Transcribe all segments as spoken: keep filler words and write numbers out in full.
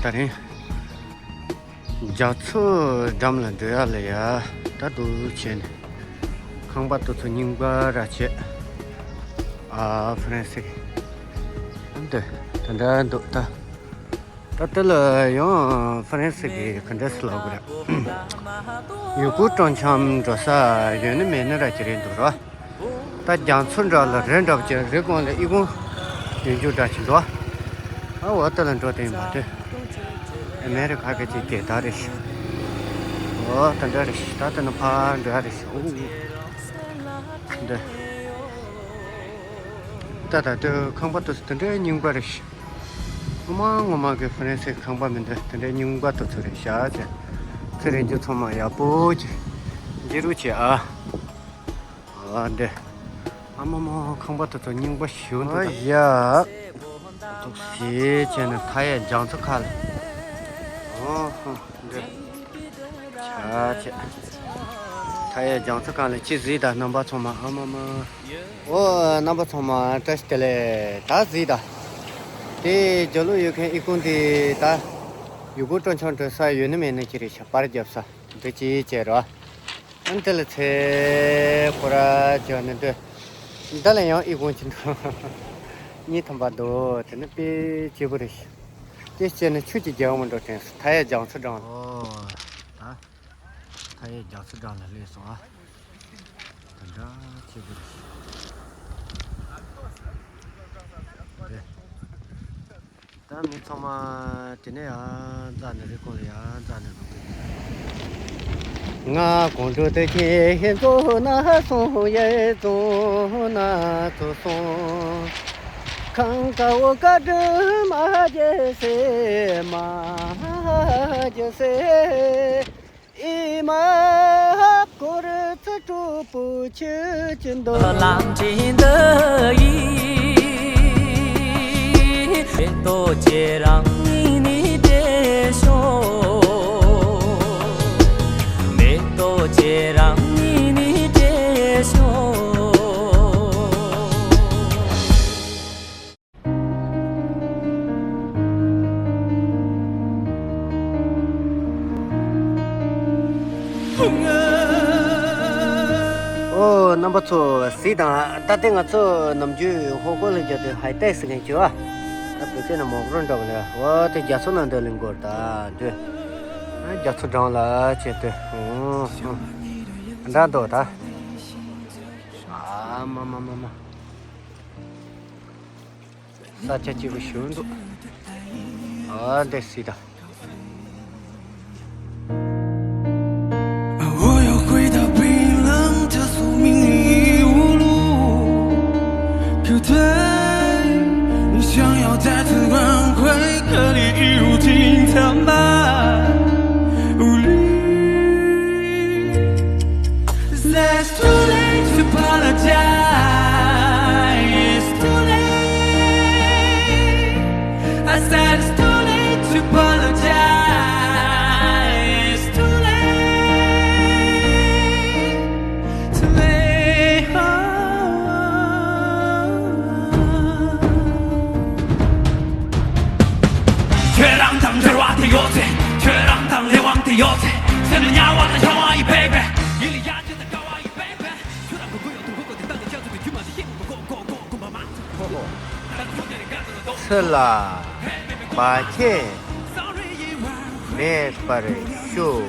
ད་རིང་རྒྱ་མཚོའི་འགྲམ་ལ་འགྲོ་ཡ་ལ་ཡ། ད་འདུག་བྱས་ནས་ཁང་པ་དེ་ཚོ་རྙིང་པ་ར་བྱས། ཨ་ཧྥ་རན་སི་གི་འདི་དེ་འདྲ་འདུག་ད། ད་དེ་ལ་ཡང་ཧྥ་རན་སི་གི་ག་འདྲ་སེ་ལབ་དགོས་རེད། ཡུལ་སྐོར་སྤྲོ་འཆམ་འགྲོ་ས་ཡོད་ནི་མེད་ནི་ར་ཅིག་རེད་འདུག་ར། ད་རྒྱ་མཚོ་འདྲ་ལ་རི་འདྲ་བ་ཅིག་རི་གོང་ལ་ཨི་ཁུང་ཡོད་རྒྱུ་འདྲ་ཅིག་འདུག་ཨ་འོ་དེ་ལ་འགྲོ་དེ་ཡིན་པ་དེ། ཨ་མེ་རི་ཁ་གི་ཅིག་རྒྱལ་དར་རེད་ཤག་འོ་དེ་འདྲ་རེད་ཤག་ད་དེ་ནས་ཕར་འགྲོ་ཡ་རེད་ཤག་འོ་འདི། ད་ད་དེ་ཁང་པ་དེ་ཚོ་དེ་འདྲའི་རྙིང་པ་རེད་ཤག་ངོ་མ་ངོ་མ་གི་ཧྥ་རན་སིའི་ཁང་པ་མི་འདུག་དེ་འདྲའི་རྙིང་པ་དེ་ཚོ་རེད་ཤག་ཅེས། ཚེ་རིང་རྒྱུ་ཚང་མ་ཡག་པོ་ཅིག་འགྱུར་རོགས་བྱེད་ཨ། ཨ་འདི། ཨ་མ་མ་ཁང་པ་དེ་ཚོ་རྙིང་པ་ཞིག་འདུག་ཨ་ད་ཡ། འདུག་ཟེར་བྱས་ནས་མཐའ་ཡས་རྒྱ་མཚོ་ཁ་ལ། ཨོ་ཧོ་འདི། ཆ་ཆེ། མཐའ་ཡས་རྒྱ་མཚོ་ཁ་ལ་ཅི་ཟིག་ད་རྣམ་པ་ཚང་མ་ཨ་མ་མ། ཨོ་རྣམ་པ་ཚང་མ་བཀྲ་ཤིས་བདེ་ལེགས། ད་གཟིགས་དང་། དེ་རྒྱབ་ལོགས་ཡོད་མཁན་ཨི་ཁུང་དེ་ད། ཡུལ་སྐོར་སྤྲོ་འཆམ་འགྲོ་ས་ཡོད་ནི་མེད་ནི་ཅི་རེད་ཤག་པར་བརྒྱབ་ས། འདི་ཅི་བྱས་རོ། ཨ་འདི་ལ་ཚེ་ཁོ་ར་བྱོན་ནི་འདི། འདི་ལ་ཡང་ཨི་ཁུང་ཅིག་འདུག་གཉིས་ཐམ་པ་འདུག་དེ་ནི་དཔེ་སྐྱིད་པོ་རེད་ཤག་དེ་བྱས་ནས་ཆུ་ཅིག་རྒྱག་མི་འགྲོ་དྲན་སོང་། མཐའ་ཡས་རྒྱ་མཚོ་འགྲམ་ལ། ཨོ། ད། མཐའ་ཡས་རྒྱ་མཚོ་འགྲམ་ལ་སླེབས་སོང་ཨ། དེ་འདྲ་ཆེ་གི་རེད། ད་མི་ཚང་མ་དེ་ནས་ཡང་འཛེགས་ནས་རི་ཁུང་ལ་ཡང་འཛེགས་ནས་འགྲོ་གི་ཡིན། ང་ཀོང་ཀྲོའུ་དེ་ཁྱེད་ཧེ་ཛོ་ན་སོང་ཡེ་ཛོ་ན་ཚོ་སོང་། ཁང་ཀ་འོ་ཀ་དྲི་མ་རྒྱལ་སྲས་མ་རྒྱལ་སྲས། ཨི་མ་ཧབ་ཀོ་རི་ཚི་ཀྲུ་པུ་ཆུ་ཅི་འདོ། གླང་ཆེན་འདི་ཡིས། མེ་ཏོག་ཁྱེད་རང་ཉིད་ནས་སྤྲད་ཤོག་མེ་ཏོག་ཁྱེད་རང་ཉིད་ནས་སྤྲད་ཤོག་ཨོ་རྣམ་པ་ཚོ་གཟིགས་དང་། ད་ལྟ་ང་ཚོ་ནམ་རྒྱུན་ཧོང་ཀོང་ལ་རྒྱུ་དུས་ཧའེ་ཏེག་ཟེར་མཁན་བྱོས་ཨ། ད་བོད་སྐད་ནང་མོག་རོ་འདྲ་བ་ལ། འོ་དེ་རྒྱ་མཚོ་ནང་འདི་ལ་འགོར་ད་འདོད། རྒྱ་མཚོ་འགྲམ་ལ་བྱས་ཏེ། ཨོ་འདྲ་འདུག་ད། ཨ་མ་མ་མ་མ། ས་ཆ་སྐྱིད་པོ་ཞིག་འདུག་ཨ་འདི་སྲིད་ད། 我要回到冰冷的宿命里无路可退，你想要再次挽回，可你一如既往的无力。 It's too late to apologize. It's too late. I said it's too late to apologize. It's too late. Too late. Oh. ཁྱོད་རང་དང་འབྲེལ་བ་དེ་ཡོད་ཚེ། ཁྱོད་རང་དང་ལས་དབང་དེ་ཡོད་ཚེ། སེམས་ལ་དམྱལ་བ་དང་འཆི་བ་ཡི་པེ་པེ། ཡིད་ལ་ཡ་བྱེད་དང་དགའ་བ་ཡི་པེ་པེ། ཁྱོད་རང་གི་གུ་ཡོད་དུ་གུ་གོ་དེ་ལྟ་དུ་བྱ་ཚུལ་དུ་རྒྱུ་མ་དེ་ཤེས་གོ་གོ་གོ་གོ་གོ་མ་མ། ཚུལ་ལ་བར་ཆད་མེད་པར་ཤོག་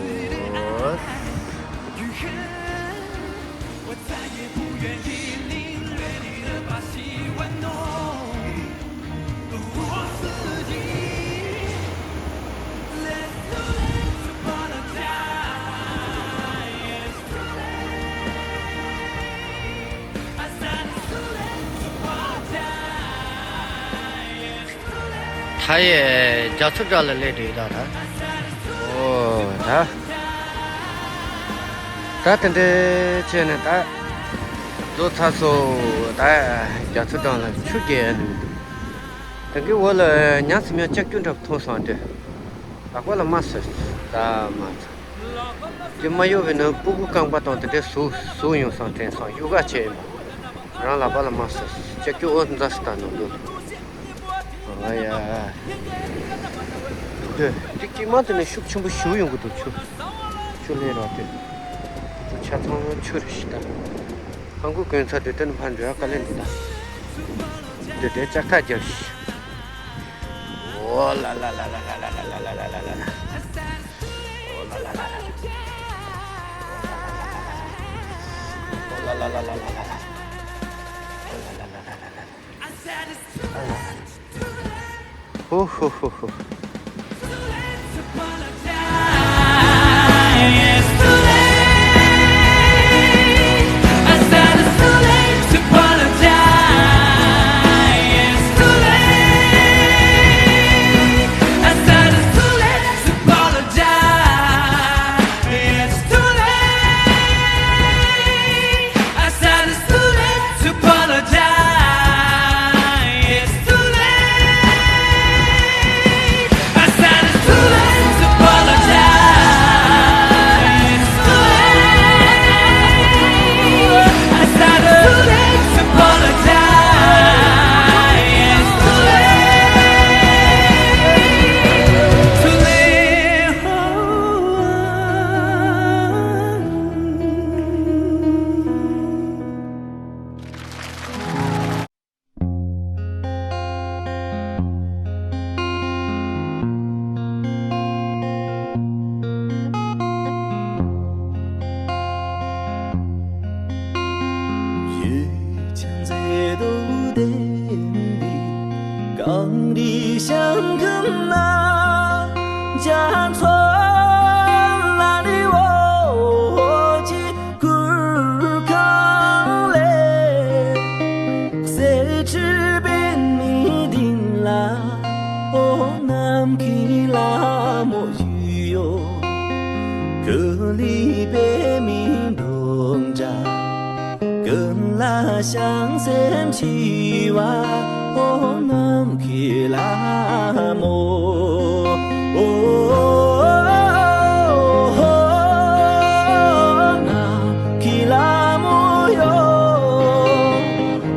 མཐའ་ཡས་རྒྱ་མཚོ་འགྲམ་ལ་སླེབས་འདུག་ད་ད། ཨོ་ད། ད་དེ་འདྲའི་བྱས་ནས་ད། རྫོགས་ཚར་སོང་། ད་རྒྱ་མཚོ་འགྲམ་ལ་ཆུ་རྒྱས་ནས་མི་འདུག་དེ་གི་འོག་ལ་ཉམས་སུ་མྱོང་ལྕགས་ཀྱུ་འདྲ་པོ་མཐོང་སོང་དུས། ལག་པ་ལ་མ་ཟེར། ད་མ་ཚ། དེ་མ་གཡོག་པའི་ནང་སྤུ་གུ་རྐང་པ་དང་དེ་འདྲའི་ཟུག་ཟུག་ཡོང་སོང་དྲན་སོང་། གཡུག་ག་བྱས་ཡིན་པ། རང་ལག་པ་ལ་མ་ཟེར། ལྕགས་ཀྱུ་འོ་འཛག་སི་ད་ནང་འདུག་ཨ་ཡ། ཏིག་ཅིག་མ་དེ་ནས་ཤུགས་ཆེན་པོ་ཞུ་ཡོང་གི་འདུག་ཆུ། ཆུ་ལྷན་རོ་དེ། ཆ་ཚང་ཆུ་རེ་ཞིག་ད། ཧང་གུ་གོན་ཚ་དེ་དེ་ནས་ཕར་འགྲོ་ཡ་དཀའ་ལས་འདུག་ད། དེ་དེ་ལྕགས་ཐག་རྒྱབ་ཤིག་ཨོ་ལ་ལ་ལ། ཨོ་ལ་ལ་ལ། ཧོ་ཧོ་ཧོ་ཧོ། གསེར་ཁྲི་པད་མའི་སྟེང་ལ། ཨོ་ནམ་མཁའི་ལྷ་མོ་བཞུགས་ཡོད། ཀུན་ལེགས་པད་མའི་འབྲོང་འདྲ། ཀུན་ལ་བྱང་སེམས་ཆེ་བ། ཨོ་ནམ་མཁའི་ལྷ་མོ། ཨོ་ནམ་མཁའི་ལྷ་མོ་ཡོ།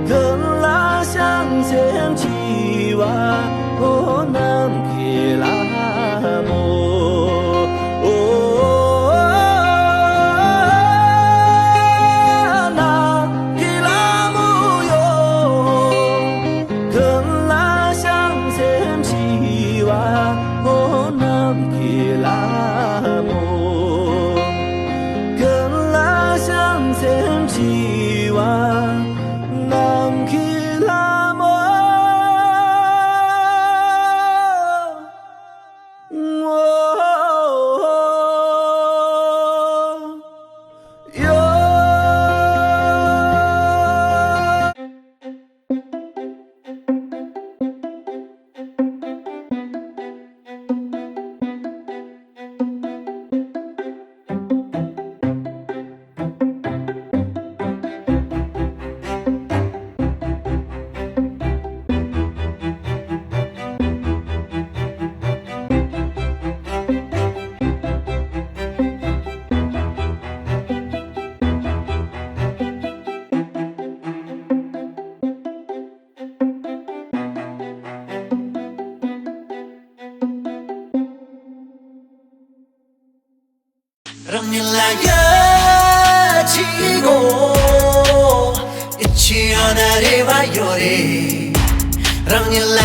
ཀུན་ལ་བྱང་སེམས་ཆེ་བ། ཨོ་ནམ་མཁའི་ལྷ་མོ། ཨོ་ནམ་མཁའི་ལྷ་མོ་ཡོ། ཀུན་ལ་བྱང་སེམས་ཆེ་བ། ཨོ་ནམ་མཁའི་ལྷ་མོ། ཀུན་ལ་བྱང་སེམས་ཆེ་བ། ནམ་མཁའི་ལྷ་མོ། ངོ་། ཡོ། རང་ཉིད་ལ་ཡིད་ཆེས་དགོས། ཡིད་ཆེས་ཡོད་ན་རེ་བ་ཡོད་རེད། རང་ཉིད་ལ།